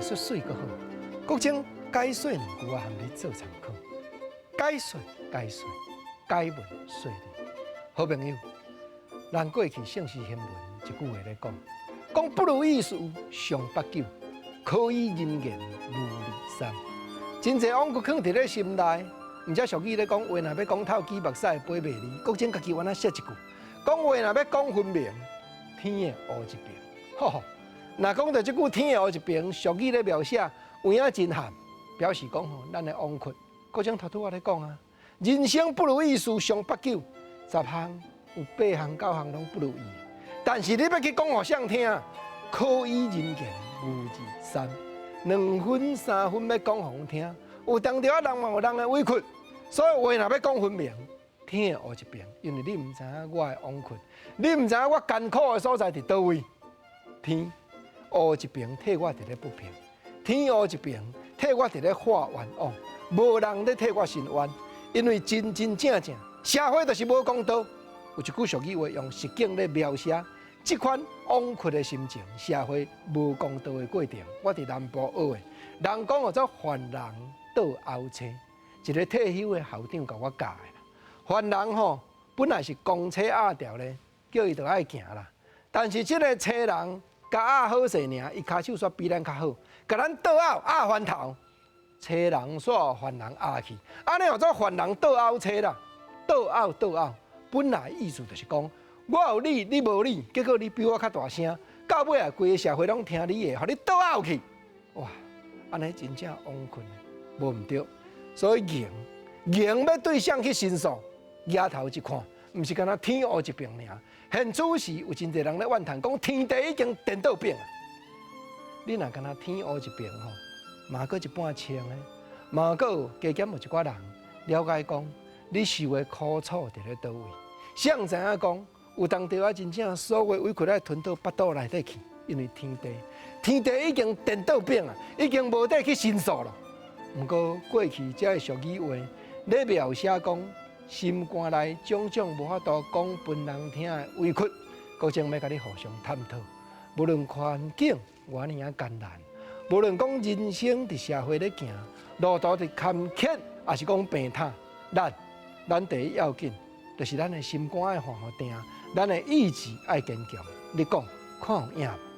術媠閣好。國清解說兩句，我含你做參考。解說解說，解文說理。好朋友，人過去聖詩賢文一句話咧講，講不如意事常八九，可以人言無二三。真濟枉屈囥佇咧心內，毋知俗語咧講話，若欲講透起目屎會飛袂離。國清家己原來寫一句，講話若欲講分明，天會烏一爿。吼吼，若講著這句天會烏一爿，俗語咧描寫有影真譀，表示講吼咱的枉屈。國清頭拄仔咧講啊，人生不如意事常八九，十項有八項九項攏不如意。但是你欲去講予誰聽？可以人言無二三。兩分三分欲講予人聽，有當著啊人嘛有人的委屈，所以話若欲講分明，天會烏一爿，因為你毋知影我的枉屈，你毋知影我艱苦的所在佇佗位。天烏一爿替我佇咧不平，天烏一爿替我佇咧發冤枉，無人咧替我伸冤，因為真真正正社會就是無公道。有一句俗語話用實景咧描寫這款枉屈的心情，社會無公道的過程。我佇南部學的，人講號做番人倒甌車，一个退休的校長共我教的。番人吼本來是公車鴨條咧，叫伊就愛行啦。但是這个車人共鴨好勢爾，伊跤手煞比咱較好，共咱倒甌鴨翻頭，車人煞番人鴨去，按呢號做番人倒甌車啦，倒甌倒甌，本來意思就是講，我有理，你無理，結果你比我較大聲，到尾啊，規个社會攏聽你的，予你倒甌去，哇！按呢真正枉屈，無毋對。所以言言欲對誰去申訴，舉頭一看，毋是干焦天烏一爿爾。現此時有真濟人咧怨嘆，講天地已經顛倒反啊！你若干焦天烏一爿吼，嘛閣一半清的，嘛閣有加減有一寡人了解講，你受的苦楚佇咧佗位。誰知影講？有當著啊，真正所有委屈愛吞到腹肚內底去，因為天地，天地已經顛倒反啊，已經無得去申訴了。毋過過去這个俗語話咧描寫講，心肝內種種無法度講予人聽的委屈，閣正欲共你互相探討。無論環境偌爾仔艱難，無論講人生佇社會咧行，路途佇坎坷，抑是講平坦，咱第一要緊，就是咱的心肝愛放予定，咱的意志愛堅強。你講看有影無？